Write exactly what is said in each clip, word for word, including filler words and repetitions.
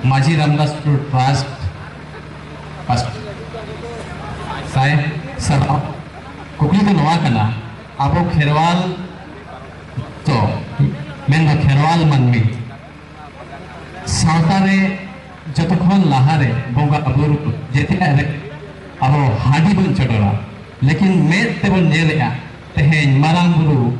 ᱢᱟᱹᱡᱷᱤ ᱨᱟᱢᱫᱟᱥ ᱴᱩᱰᱩ ᱴᱨᱟᱥᱴ ᱯᱟᱥᱴᱟ ᱥᱟᱭ ᱥᱟᱨᱦᱟᱣ᱾ ᱠᱩᱠᱞᱤ ᱫᱚ ᱱᱚᱣᱟ ᱠᱟᱱᱟ, ᱟᱵᱚ ᱠᱷᱮᱨᱣᱟᱞ ᱫᱚ, ᱢᱮᱱᱫᱚ ᱠᱷᱮᱨᱣᱟᱞ ᱢᱟᱹᱱᱢᱤ ᱥᱟᱶᱛᱟ ᱨᱮ ᱡᱚᱛᱚ ᱠᱷᱚᱱ ᱞᱟᱦᱟᱨᱮ ᱵᱚᱸᱜᱟ ᱵᱩᱨᱩ ᱡᱮᱛᱮᱭᱟᱜ ᱨᱮ ᱟᱵᱚ ᱦᱟᱺᱰᱤ ᱵᱚᱱ ᱪᱚᱰᱚᱨᱟ, ᱞᱮᱠᱤᱱ ᱢᱮᱫ ᱛᱮᱵᱚᱱ ᱧᱮᱞᱮᱜᱼᱟ ᱛᱮᱦᱮᱧ ᱢᱟᱨᱟᱝ ᱵᱩᱨᱩ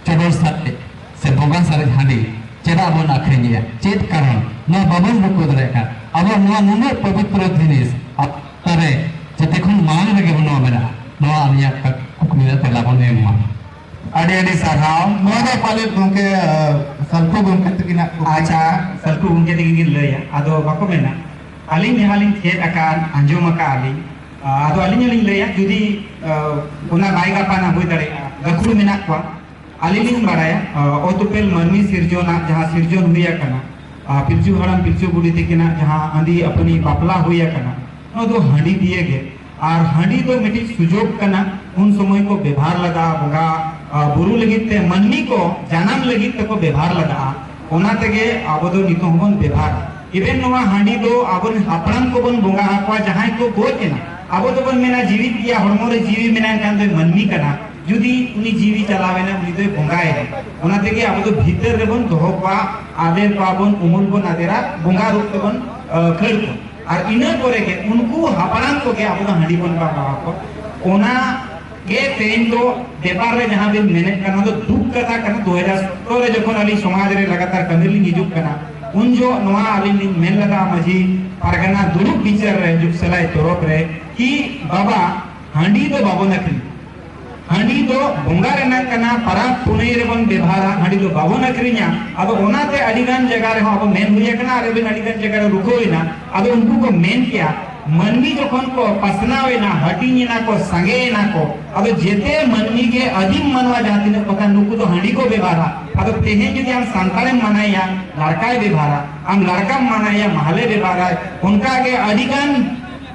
ᱪᱚᱰᱚᱨ ᱥᱟᱨᱮᱡ ᱥᱮ ᱵᱚᱸᱜᱟ ᱥᱟᱨᱮᱡ ᱦᱟᱺᱰᱤ ᱪᱮᱫᱟᱜ ᱵᱚᱱ ᱟᱹᱠᱷᱨᱤᱧᱮᱜᱼᱟ? ᱪᱮᱫ ᱠᱟᱨᱚᱱ? ᱱᱚᱣᱟ ᱵᱟᱵᱚᱱ ᱨᱩᱠᱟᱹ ᱫᱟᱲᱮᱭᱟᱜ ᱠᱟᱱᱟ᱾ ᱟᱵᱚ ᱱᱚᱣᱟ ᱱᱩᱱᱟᱹᱜ ᱯᱚᱵᱤᱛᱨᱚ ᱡᱤᱱᱤᱥ ᱟᱵᱚ ᱨᱮ ᱡᱮᱛᱮ ᱠᱷᱚᱱ ᱢᱟᱲᱟᱝ ᱨᱮᱜᱮ ᱱᱚᱣᱟ ᱢᱮᱱᱟᱜᱼᱟ᱾ ᱱᱚᱣᱟ ᱟᱹᱞᱤᱧᱟᱜ ᱠᱩᱠᱞᱤ ᱨᱮᱱᱟᱜ ᱛᱮᱞᱟ ᱵᱚᱱ ᱮᱢ ᱢᱟ᱾ ᱟᱹᱰᱤ ᱟᱹᱰᱤ ᱥᱟᱨᱦᱟᱣ᱾ ᱱᱚᱣᱟ ᱫᱚ ᱯᱟᱞᱮᱫ ᱜᱚᱢᱠᱮ, ᱟᱸ, ᱥᱟᱞᱠᱷᱩ ᱜᱚᱢᱠᱮ ᱛᱟᱹᱠᱤᱱᱟᱜ ᱠᱩᱠᱞᱤ᱾ ᱟᱪᱪᱷᱟ, ᱥᱟᱞᱠᱷᱩ ᱜᱚᱢᱠᱮ ᱛᱟᱹᱠᱤᱱ ᱠᱤᱱ ᱞᱟᱹᱭᱟ᱾ ᱟᱫᱚ ᱵᱟᱠᱚ ᱢᱮᱱᱟ, ᱟᱹᱞᱤᱧ ᱡᱟᱦᱟᱸ ᱞᱤᱧ ᱪᱮᱫ ᱟᱠᱟᱫ, ᱟᱸᱡᱚᱢ ᱟᱠᱟᱫ ᱟᱹᱞᱤᱧ, ᱟᱸ, ᱟᱫᱚ ᱟᱹᱞᱤᱧ ᱦᱚᱸᱞᱤᱧ ᱞᱟᱹᱭᱟ, ᱡᱩᱫᱤ, ᱟᱸ, ᱚᱱᱟ ᱵᱟᱭ ᱜᱟᱯᱟᱱᱟ ᱦᱩᱭ ᱫᱟᱲᱮᱭᱟᱜᱼᱟ, ᱜᱟᱹᱠᱷᱩᱲ ᱢᱮᱱᱟᱜ ᱠᱚᱣᱟ, ᱟᱹᱞᱤᱧ ᱞᱤᱧ ᱵᱟᱲᱟᱭᱟ, ᱟᱸ, ᱚᱛ ᱩᱯᱮᱞ ᱢᱟᱹᱱᱢᱤ ᱥᱤᱨᱡᱚᱱᱟᱜ ᱡᱟᱦᱟᱸ ᱥᱤᱨᱡᱚᱱ ᱦᱩᱭ ᱟᱠᱟᱱᱟ, ᱟᱸ, ᱯᱤᱞᱪᱩ ᱦᱟᱲᱟᱢ ᱯᱤᱞᱪᱩ ᱵᱩᱰᱷᱤ ᱛᱤᱠᱤᱱᱟᱜ ᱡᱟᱦᱟᱸ ᱟᱸᱫᱤ ᱟᱹᱯᱟᱹᱱᱤ ᱵᱟᱯᱞᱟ ᱦᱩᱭ ᱟᱠᱟᱱᱟ, ᱱᱚᱣᱟ ᱫᱚ ᱦᱟᱺᱰᱤ ᱫᱤᱭᱮ ᱜᱮ᱾ ᱟᱨ ᱦᱟᱺᱰᱤ ᱫᱚ ᱢᱤᱫᱴᱤᱡ ᱥᱩᱡᱳᱜᱽ ᱠᱟᱱᱟ, ᱩᱱ ᱥᱚᱢᱚᱭ ᱠᱚ ᱵᱮᱵᱷᱟᱨ ᱞᱮᱫᱟ ᱵᱚᱸᱜᱟ, ᱟᱸ, ᱵᱩᱨᱩ ᱞᱟᱹᱜᱤᱫ ᱛᱮ, ᱢᱟᱹᱱᱢᱤ ᱠᱚ ᱡᱟᱱᱟᱢ ᱞᱟᱹᱜᱤᱫ ᱛᱮᱠᱚ ᱵᱮᱵᱷᱟᱨ ᱞᱮᱫᱟ᱾ ᱚᱱᱟ ᱛᱮᱜᱮ ᱟᱵᱚ ᱫᱚ ᱱᱤᱛᱚᱜ ᱦᱚᱸᱵᱚᱱ ᱵᱮᱵᱷᱟᱨᱟ᱾ Even ᱱᱚᱣᱟ ᱦᱟᱺᱰᱤ ᱫᱚ ᱟᱵᱚᱨᱮᱱ ᱦᱟᱯᱲᱟᱢ ᱠᱚᱵᱚᱱ ᱵᱚᱸᱜᱟ ᱟᱠᱚᱣᱟ, ᱡᱟᱦᱟᱸᱭ ᱠᱚ ᱜᱚᱡ ᱮᱱᱟ᱾ ᱟᱵᱚ ᱫᱚᱵᱚᱱ ᱢᱮᱱᱟ, ᱡᱤᱣᱤᱫ ᱜᱮᱭᱟ, ᱦᱚᱲᱢᱚ ᱨᱮ ᱡᱤᱣᱤ ᱢᱮᱱᱟᱭ ᱠᱷᱟᱱ ᱫᱚᱭ ᱢᱟᱹᱱᱢᱤ ᱠᱟᱱᱟ᱾ ᱡᱩᱫᱤ ᱩᱱᱤ ᱡᱤᱣᱤ ᱪᱟᱞᱟᱣ ᱮᱱᱟ, ᱩᱱᱤ ᱫᱚᱭ ᱵᱚᱸᱜᱟᱭᱮᱱᱟ᱾ ᱚᱱᱟ ᱛᱮᱜᱮ ᱟᱵᱚ ᱫᱚ ᱵᱷᱤᱛᱟᱹᱨ ᱨᱮᱵᱚᱱ ᱫᱚᱦᱚ ᱠᱚᱣᱟ, ᱟᱫᱮᱨ ᱠᱚᱣᱟ ᱵᱚᱱ, ᱩᱢᱩᱞ ᱵᱚᱱ ᱟᱫᱮᱨᱟ, ᱵᱚᱸᱜᱟ ᱨᱩᱯ ᱛᱮᱵᱚᱱ, ᱟᱹ, ᱠᱷᱟᱹᱲ ᱠᱚᱣᱟ᱾ ᱟᱨ ᱤᱱᱟᱹ ᱯᱚᱨᱮ ᱜᱮ ᱩᱱᱠᱩ ᱦᱟᱯᱲᱟᱢ ᱠᱚᱜᱮ ᱟᱵᱚ ᱫᱚ ᱦᱟᱺᱰᱤ ᱵᱚᱱ ᱵᱟᱵᱟᱣ ᱟᱠᱚᱣᱟ᱾ ᱚᱱᱟ ᱜᱮ ᱛᱮᱦᱮᱧ ᱫᱚ ᱵᱮᱯᱟᱨ ᱨᱮ ᱡᱟᱦᱟᱸ ᱵᱤᱱ ᱢᱮᱱᱮᱫ ᱠᱟᱱ, ᱚᱱᱟ ᱫᱚ ᱫᱩᱠ ᱠᱟᱛᱷᱟ ᱠᱟᱱᱟ᱾ ᱫᱩ ᱦᱟᱡᱟᱨ ᱥᱚᱛᱨᱚ ᱨᱮ ᱡᱚᱠᱷᱚᱱ ᱟᱹᱞᱤᱧ ᱥᱚᱢᱟᱡᱽ ᱨᱮ ᱞᱟᱜᱟᱛᱟᱨ ᱠᱟᱹᱢᱤ ᱞᱤᱧ ᱦᱤᱡᱩᱜ ᱠᱟᱱᱟ, ᱩᱱ ᱡᱚᱦᱚᱜ ᱱᱚᱣᱟ ᱟᱹᱞᱤᱧ ᱞᱤᱧ ᱢᱮᱱ ᱞᱮᱫᱟ ᱢᱟᱹᱡᱷᱤ ᱯᱟᱨᱜᱟᱱᱟ ᱫᱩᱲᱩᱵ ᱵᱤᱪᱟᱹᱨ ᱨᱮ ᱦᱤᱡᱩᱜ ᱥᱮᱞᱟᱭ ᱛᱚᱨᱚᱯ ᱨᱮ, ᱠᱤ ᱵᱟᱵᱟ, ᱦᱟᱺᱰᱤ ᱫᱚ ᱵᱟᱵᱚᱱ ᱟᱹᱠᱷᱨᱤᱧᱟ᱾ ᱦᱟᱺᱰᱤ ᱫᱚ ᱵᱚᱸᱜᱟ ᱨᱮᱱᱟᱜ ᱠᱟᱱᱟ, ᱯᱟᱨᱟᱵᱽ ᱯᱩᱱᱟᱹᱭ ᱨᱮᱵᱚᱱ ᱵᱮᱵᱷᱟᱨᱟ, ᱦᱟᱺᱰᱤ ᱫᱚ ᱵᱟᱵᱚᱱ ᱟᱹᱠᱷᱨᱤᱧᱟ᱾ ᱟᱫᱚ ᱚᱱᱟᱛᱮ ᱟᱹᱰᱤ ᱜᱟᱱ ᱡᱟᱭᱜᱟ ᱨᱮᱦᱚᱸ ᱟᱵᱚ ᱢᱮᱱ ᱦᱩᱭ ᱟᱠᱟᱱᱟ, ᱟᱨ ᱟᱹᱵᱤᱱ ᱟᱹᱰᱤ ᱜᱟᱱ ᱡᱟᱭᱜᱟ ᱨᱮ ᱨᱩᱠᱷᱟᱹᱣ ᱮᱱᱟ᱾ ᱟᱫᱚ ᱩᱱᱠᱩ ᱠᱚ ᱢᱮᱱ ᱠᱮᱭᱟ, ᱢᱟᱹᱱᱢᱤ ᱡᱚᱠᱷᱚᱱ ᱠᱚ ᱯᱟᱥᱱᱟᱣ ᱮᱱᱟ, ᱦᱟᱹᱴᱤᱧ ᱮᱱᱟ ᱠᱚ, ᱥᱟᱸᱜᱮ ᱮᱱᱟ ᱠᱚ, ᱟᱫᱚ ᱡᱮᱛᱮ ᱢᱟᱹᱱᱢᱤ ᱜᱮ ᱟᱹᱫᱤᱢ ᱢᱟᱱᱣᱟ ᱡᱟᱦᱟᱸ ᱛᱤᱱᱟᱹᱜ ᱠᱚ ᱛᱟᱦᱮᱸ, ᱱᱩᱠᱩ ᱫᱚ ᱦᱟᱺᱰᱤ ᱠᱚ ᱵᱮᱵᱷᱟᱨᱟ᱾ ᱟᱫᱚ ᱛᱮᱦᱮᱧ ᱡᱩᱫᱤ ᱟᱢ ᱥᱟᱱᱛᱟᱲᱮᱢ ᱢᱟᱱᱟᱭᱮᱭᱟ, ᱞᱟᱲᱠᱟᱭ ᱵᱮᱵᱷᱟᱨᱟ, ᱟᱢ ᱞᱟᱲᱠᱟᱢ ᱢᱟᱱᱟᱭᱮᱭᱟ, ᱢᱟᱦᱞᱮ ᱵᱮᱵᱷᱟᱨᱟᱭ᱾ ᱚᱱᱠᱟ ᱜᱮ ᱟᱹᱰᱤ ᱜᱟᱱ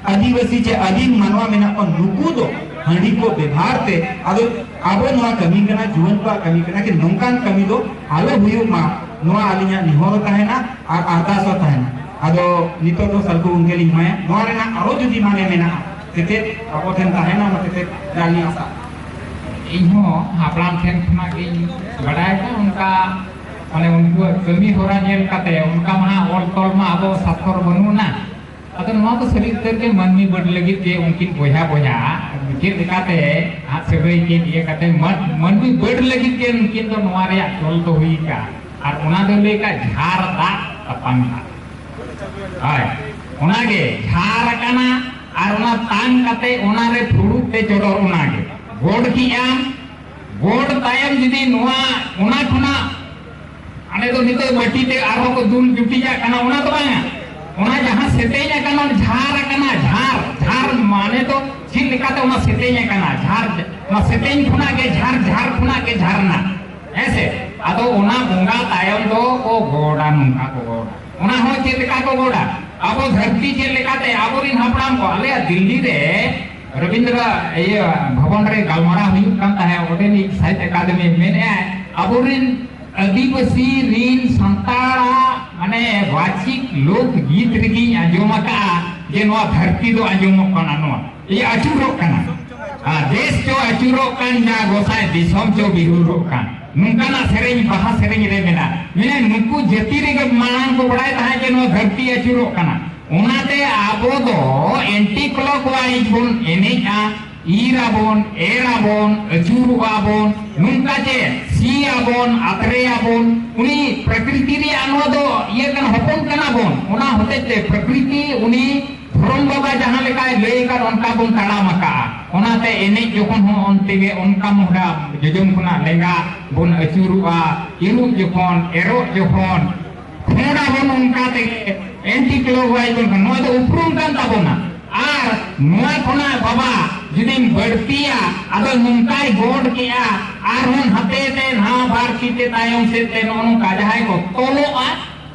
ᱟᱹᱫᱤᱵᱟᱹᱥᱤ ᱪᱮ ᱟᱹᱫᱤᱢ ᱢᱟᱱᱣᱟ ᱢᱮᱱᱟᱜ ᱠᱚᱣᱟ, ᱱᱩᱠᱩ ᱫᱚ ᱦᱟᱺᱰᱤ ᱠᱚ ᱵᱮᱵᱷᱟᱨ ᱛᱮ, ᱟᱫᱚ ᱟᱵᱚ ᱱᱚᱣᱟ ᱠᱟᱹᱢᱤ ᱠᱟᱱᱟ, ᱡᱩᱣᱟᱹᱱ ᱠᱚᱣᱟᱜ ᱠᱟᱹᱢᱤ ᱠᱟᱱᱟ, ᱠᱤ ᱱᱚᱝᱠᱟᱱ ᱠᱟᱹᱢᱤ ᱫᱚ ᱟᱞᱚ ᱦᱩᱭᱩᱜ ᱢᱟ, ᱱᱚᱣᱟ ᱟᱹᱞᱤᱧᱟᱜ ᱱᱮᱦᱚᱨ ᱦᱚᱸ ᱛᱟᱦᱮᱱᱟ ᱟᱨ ᱟᱨᱫᱟᱥ ᱦᱚᱸ ᱛᱟᱦᱮᱱᱟ᱾ ᱟᱫᱚ ᱱᱤᱛᱚᱜ ᱫᱚ ᱥᱟᱞᱠᱩ ᱜᱚᱢᱠᱮ ᱞᱤᱧ ᱮᱢᱟᱭᱟ᱾ ᱱᱚᱣᱟ ᱨᱮᱱᱟᱜ ᱟᱨᱚ ᱡᱩᱫᱤ ᱢᱟᱱᱮ ᱢᱮᱱᱟᱜᱼᱟ, ᱛᱮᱛᱮᱫ ᱟᱵᱚ ᱴᱷᱮᱱ ᱛᱟᱦᱮᱱᱟ, ᱚᱱᱟ ᱛᱮᱛᱮᱫ ᱨᱮᱱᱟᱜ ᱞᱤᱧ ᱟᱥᱟ᱾ ᱤᱧ ᱦᱚᱸ ᱦᱟᱯᱲᱟᱢ ᱴᱷᱮᱱ ᱠᱷᱚᱱᱟᱜ ᱜᱤᱧ ᱵᱟᱰᱟᱭ ᱠᱟᱜᱼᱟ, ᱚᱱᱠᱟ ᱢᱟᱱᱮ ᱩᱱᱠᱩᱣᱟᱜ ᱠᱟᱹᱢᱤ ᱦᱚᱨᱟ ᱧᱮᱞ ᱠᱟᱛᱮ, ᱚᱱᱠᱟ ᱢᱟ ᱦᱟᱸᱜ ᱚᱞ ᱛᱚᱞ ᱢᱟ ᱟᱵᱚ ᱥᱟᱠᱷᱚᱨ ᱵᱟᱹᱱᱩᱜ ᱟᱱᱟ᱾ ᱟᱫᱚ ᱱᱚᱣᱟ ᱫᱚ ᱥᱟᱹᱨᱤ ᱩᱛᱟᱹᱨ ᱜᱮ ᱢᱟᱹᱱᱢᱤ ᱵᱟᱹᱰ ᱞᱟᱹᱜᱤᱫ ᱜᱮ ᱩᱱᱠᱤᱱ ᱵᱚᱭᱦᱟ ᱵᱚᱭᱦᱟ ᱪᱮᱫ ᱞᱮᱠᱟᱛᱮ ᱦᱟᱸᱜ ᱥᱟᱹᱜᱟᱹᱭ ᱠᱤᱱ ᱤᱭᱟᱹ ᱠᱟᱛᱮ ᱢᱟᱹᱱ-, ᱢᱟᱹᱱᱢᱤ ᱵᱟᱹᱰ ᱞᱟᱹᱜᱤᱫ ᱜᱮ ᱩᱱᱠᱤᱱ ᱫᱚ ᱱᱚᱣᱟ ᱨᱮᱭᱟᱜ ᱪᱚᱞ ᱫᱚ ᱦᱩᱭ ᱟᱠᱟᱱᱟ᱾ ᱟᱨ ᱚᱱᱟ ᱫᱚ ᱞᱟᱹᱭ ᱠᱟᱜ ᱡᱷᱟᱨ ᱫᱟᱜ ᱛᱟᱯᱟᱱ ᱫᱟᱜ᱾ ᱦᱳᱭ, ᱚᱱᱟᱜᱮ ᱡᱷᱟᱨ ᱟᱠᱟᱱᱟ᱾ ᱟᱨ ᱚᱱᱟ ᱛᱟᱝ ᱠᱟᱛᱮ ᱚᱱᱟᱨᱮ ᱯᱷᱩᱲᱩᱜ ᱛᱮ ᱪᱚᱰᱚᱨ, ᱚᱱᱟᱜᱮ ᱜᱚᱰ ᱠᱮᱜ ᱟᱢ᱾ ᱜᱚᱰ ᱛᱟᱭᱚᱢ ᱡᱩᱫᱤ ᱱᱚᱣᱟ, ᱚᱱᱟ ᱠᱷᱚᱱᱟᱜ ᱟᱞᱮ ᱫᱚ ᱱᱤᱛᱚᱜ ᱵᱟᱹᱴᱤ ᱛᱮ ᱟᱨᱦᱚᱸ ᱠᱚ ᱫᱩᱞ ᱡᱩᱴᱤᱡᱟᱜ ᱠᱟᱱᱟ, ᱚᱱᱟ ᱫᱚ ᱵᱟᱝᱟ᱾ ᱚᱱᱟ ᱡᱟᱦᱟᱸ ᱥᱮᱛᱮᱧ ᱟᱠᱟᱱᱟ, ᱡᱷᱟᱨ ᱟᱠᱟᱱᱟ, ᱡᱷᱟᱨ, ᱡᱷᱟᱨ ᱢᱟᱱᱮ ᱫᱚ ᱪᱮᱫ ᱞᱮᱠᱟᱛᱮ ᱚᱱᱟ ᱥᱮᱛᱮᱧ ᱟᱠᱟᱱᱟ, ᱡᱷᱟᱨ, ᱚᱱᱟ ᱥᱮᱛᱮᱧ ᱠᱷᱚᱱᱟᱜ ᱜᱮ ᱡᱷᱟᱨ, ᱡᱷᱟᱨ ᱠᱷᱚᱱᱟᱜ ᱜᱮ ᱡᱷᱟᱨᱱᱟ, ᱦᱮᱸ ᱥᱮ? ᱟᱫᱚ ᱚᱱᱟ ᱵᱚᱸᱜᱟ ᱛᱟᱭᱚᱢ ᱫᱚ ᱠᱚ ᱜᱚᱰᱟ, ᱱᱚᱝᱠᱟ ᱠᱚ ᱜᱚᱰᱟ᱾ ᱚᱱᱟ ᱦᱚᱸ ᱪᱮᱫ ᱞᱮᱠᱟ ᱠᱚ ᱜᱚᱰᱟ? ᱟᱵᱚ ᱫᱷᱟᱹᱨᱛᱤ ᱪᱮᱫ ᱞᱮᱠᱟᱛᱮ ᱟᱵᱚᱨᱮᱱ ᱦᱟᱯᱲᱟᱢ ᱠᱚ, ᱟᱞᱮᱭᱟᱜ ᱫᱤᱞᱞᱤ ᱨᱮ ᱨᱚᱵᱤᱱᱫᱨᱚ ᱤᱭᱟᱹ ᱵᱷᱚᱵᱚᱱ ᱨᱮ ᱜᱟᱞᱢᱟᱨᱟᱣ ᱦᱩᱭᱩᱜ ᱠᱟᱱ ᱛᱟᱦᱮᱸᱫ, ᱚᱸᱰᱮᱱᱤᱡ ᱥᱟᱦᱤᱛ ᱟᱠᱟᱫᱮᱢᱤ ᱢᱮᱱᱮᱫᱼᱟᱭ, ᱟᱵᱚᱨᱮᱱ ᱟᱹᱫᱤᱵᱟᱹᱥᱤ ᱨᱤᱱ ᱥᱟᱱᱛᱟᱲᱟᱜ ᱢᱟᱱᱮ ᱵᱟᱪᱤᱠ ᱞᱳᱠ ᱜᱤᱛ ᱨᱮᱜᱮᱧ ᱟᱸᱡᱚᱢ ᱟᱠᱟᱫᱼᱟ ᱡᱮ ᱱᱚᱣᱟ ᱫᱷᱟᱹᱨᱛᱤ ᱫᱚ ᱟᱸᱡᱚᱢᱚᱜ ᱠᱟᱱᱟ, ᱱᱚᱣᱟ ᱤᱭᱟᱹ ᱟᱹᱪᱩᱨᱚᱜ ᱠᱟᱱᱟ᱾ ᱟᱨ ᱫᱮᱥ ᱪᱚ ᱟᱹᱪᱩᱨᱚᱜ ᱠᱟᱱ, ᱡᱟ ᱜᱚᱸᱥᱟᱭ ᱫᱤᱥᱚᱢ ᱪᱚ ᱵᱤᱦᱩᱨᱚᱜ ᱠᱟᱱ, ᱱᱚᱝᱠᱟᱱᱟᱜ ᱥᱮᱨᱮᱧ, ᱵᱟᱦᱟ ᱥᱮᱨᱮᱧ ᱨᱮ ᱢᱮᱱᱟᱜ᱾ ᱢᱮᱱᱟ ᱱᱩᱠᱩ ᱡᱟᱹᱛᱤ ᱨᱮᱜᱮ ᱢᱟᱲᱟᱝ ᱠᱚ ᱵᱟᱲᱟᱭ ᱛᱟᱦᱮᱸᱫ ᱡᱮ ᱱᱚᱣᱟ ᱫᱷᱟᱹᱨᱛᱤ ᱟᱹᱪᱩᱨᱚᱜ ᱠᱟᱱᱟ᱾ ᱚᱱᱟᱛᱮ ᱟᱵᱚ ᱫᱚ ᱮᱱᱴᱤ ᱠᱞᱚᱠ ᱣᱟᱭᱤᱡ ᱵᱚᱱ ᱮᱱᱮᱡᱼᱟ, ᱤᱨ ᱟᱵᱚᱱ, ᱮᱨ ᱟᱵᱚᱱ, ᱟᱹᱪᱩᱨᱚᱜᱼᱟ ᱵᱚᱱ, ᱱᱚᱝᱠᱟ ᱪᱮ ᱥᱤ ᱟᱵᱚᱱ, ᱟᱛᱨᱮ ᱟᱵᱚᱱ, ᱩᱱᱤ ᱯᱨᱚᱠᱨᱤᱛᱤ ᱨᱮᱭᱟᱜ ᱱᱚᱣᱟ ᱫᱚ ᱤᱭᱟᱹ ᱠᱟᱱᱟ, ᱦᱚᱯᱚᱱ ᱠᱟᱱᱟ ᱵᱚᱱ᱾ ᱚᱱᱟ ᱦᱚᱛᱮᱡ ᱛᱮ ᱯᱨᱚᱠᱨᱤᱛᱤ ᱩᱱᱤ ᱫᱷᱚᱨᱚᱢ ᱵᱟᱵᱟ ᱡᱟᱦᱟᱸ ᱞᱮᱠᱟᱭ ᱞᱟᱹᱭ ᱟᱠᱟᱫ, ᱚᱱᱠᱟ ᱵᱚᱱ ᱛᱟᱲᱟᱢ ᱟᱠᱟᱫᱼᱟ᱾ ᱚᱱᱟᱛᱮ ᱮᱱᱮᱡ ᱡᱚᱠᱷᱚᱱ ᱦᱚᱸ ᱚᱱᱛᱮ ᱜᱮ ᱚᱱᱠᱟ ᱢᱚᱦᱰᱟ ᱡᱚᱡᱚᱢ ᱠᱷᱚᱱᱟᱜ ᱞᱮᱸᱜᱟ ᱵᱚᱱ ᱟᱹᱪᱩᱨᱚᱜᱼᱟ, ᱤᱨᱚᱜ ᱡᱚᱠᱷᱚᱱ, ᱮᱨᱚᱜ ᱡᱚᱠᱷᱚᱱ, ᱠᱷᱚᱸᱰ ᱟᱵᱚᱱ ᱚᱱᱠᱟ ᱛᱮᱜᱮ, ᱮᱱᱴᱤ ᱠᱞᱚᱠ ᱣᱟᱭᱤᱡ ᱵᱚᱱ, ᱱᱚᱣᱟ ᱫᱚ ᱩᱯᱨᱩᱢ ᱠᱟᱱ ᱛᱟᱵᱚᱱᱟ᱾ ᱟᱨ ᱱᱚᱣᱟ ᱠᱷᱚᱱᱟᱜ ᱵᱟᱵᱟ ᱡᱩᱫᱤᱢ ᱵᱟᱹᱲᱛᱤᱭᱟ, ᱟᱫᱚ ᱱᱚᱝᱠᱟᱭ ᱜᱚᱰ ᱠᱮᱜᱼᱟ, ᱟᱨᱦᱚᱸ ᱦᱟᱱᱛᱮ ᱛᱮ ᱱᱟᱣᱟ ᱵᱟᱨ ᱛᱤ ᱛᱮ ᱛᱟᱭᱚᱢ ᱥᱮᱫ ᱛᱮ ᱱᱚᱜᱼᱚ ᱱᱚᱝᱠᱟ ᱡᱟᱦᱟᱸᱭ ᱠᱚ ᱛᱚᱞᱚᱜᱼᱟ,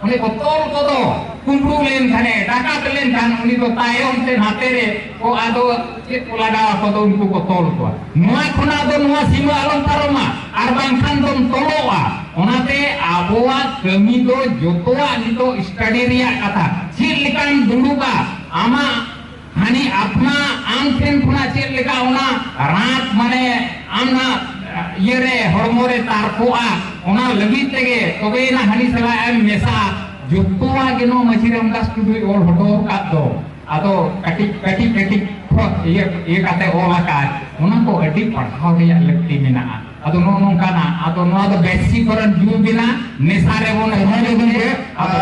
ᱚᱱᱮ ᱠᱚ ᱛᱚᱞ ᱠᱚᱫᱚ, ᱠᱩᱢᱵᱽᱲᱩ ᱞᱮᱱᱠᱷᱟᱱᱮ, ᱰᱟᱠᱟᱛ ᱞᱮᱱᱠᱷᱟᱱ ᱩᱱᱤ ᱫᱚ ᱛᱟᱭᱚᱢ ᱥᱮᱫ ᱦᱟᱱᱛᱮ ᱨᱮ ᱠᱚ ᱟᱫᱚ ᱪᱮᱫ ᱠᱚ ᱞᱟᱜᱟᱣ ᱟᱠᱚ ᱫᱚ ᱩᱱᱠᱩ ᱠᱚ ᱛᱚᱞ ᱠᱚᱣᱟ᱾ ᱱᱚᱣᱟ ᱠᱷᱚᱱᱟᱜ ᱫᱚ ᱱᱚᱣᱟ ᱥᱤᱢᱟᱹ ᱟᱞᱚᱢ ᱯᱟᱨᱚᱢᱟ, ᱟᱨ ᱵᱟᱝᱠᱷᱟᱱ ᱫᱚᱢ ᱛᱚᱞᱚᱜᱼᱟ᱾ ᱚᱱᱟᱛᱮ ᱟᱵᱚᱣᱟᱜ ᱠᱟᱹᱢᱤ ᱫᱚ ᱡᱚᱛᱚᱣᱟᱜ ᱱᱤᱛᱚᱜ ᱥᱴᱟᱰᱤ ᱨᱮᱭᱟᱜ ᱠᱟᱛᱷᱟ᱾ ᱪᱮᱫ ᱞᱮᱠᱟᱢ ᱫᱩᱲᱩᱵᱟ, ᱟᱢᱟᱜ ᱦᱟᱹᱱᱤ ᱟᱛᱢᱟ ᱟᱢ ᱴᱷᱮᱱ ᱠᱷᱚᱱᱟᱜ ᱪᱮᱫ ᱞᱮᱠᱟ ᱚᱱᱟ ᱨᱟᱸᱫ, ᱢᱟᱱᱮ ᱟᱢ ᱱᱟ ᱤᱭᱟᱹᱨᱮ, ᱦᱚᱲᱢᱚ ᱨᱮ ᱛᱟᱨᱠᱚᱜᱼᱟ, ᱚᱱᱟ ᱞᱟᱹᱜᱤᱫ ᱛᱮᱜᱮ ᱛᱚᱵᱮᱭᱮᱱᱟ ᱦᱟᱹᱱᱤ ᱥᱟᱞᱟᱜ ᱮᱢ ᱢᱮᱥᱟᱜᱼᱟ᱾ ᱡᱚᱛᱚᱣᱟᱜ ᱜᱮ ᱱᱚᱣᱟ ᱢᱟᱹᱡᱷᱤ ᱨᱟᱢᱫᱟᱥ ᱴᱩᱰᱩᱭ ᱚᱞ ᱦᱚᱴᱚ ᱟᱠᱟᱫ ᱫᱚ, ᱟᱫᱚ ᱠᱟᱹᱴᱤᱡ ᱠᱟᱹᱴᱤᱡ ᱠᱟᱹᱴᱤᱡ ᱠᱷᱚᱱ ᱤᱭᱟᱹ ᱤᱭᱟᱹ ᱠᱟᱛᱮ ᱚᱞ ᱟᱠᱟᱫ, ᱚᱱᱟ ᱠᱚ ᱟᱹᱰᱤ ᱯᱟᱲᱦᱟᱣ ᱨᱮᱭᱟᱜ ᱞᱟᱹᱠᱛᱤ ᱢᱮᱱᱟᱜᱼᱟ᱾ ᱟᱫᱚ ᱱᱚᱜᱼᱚ ᱱᱚᱝᱠᱟᱱᱟᱜ, ᱟᱫᱚ ᱱᱚᱣᱟ ᱫᱚ ᱵᱮᱥᱤ ᱠᱚᱨᱮᱱ ᱡᱩᱞ ᱵᱮᱱᱟ, ᱱᱮᱥᱟ ᱨᱮᱵᱚᱱ ᱟᱫᱚ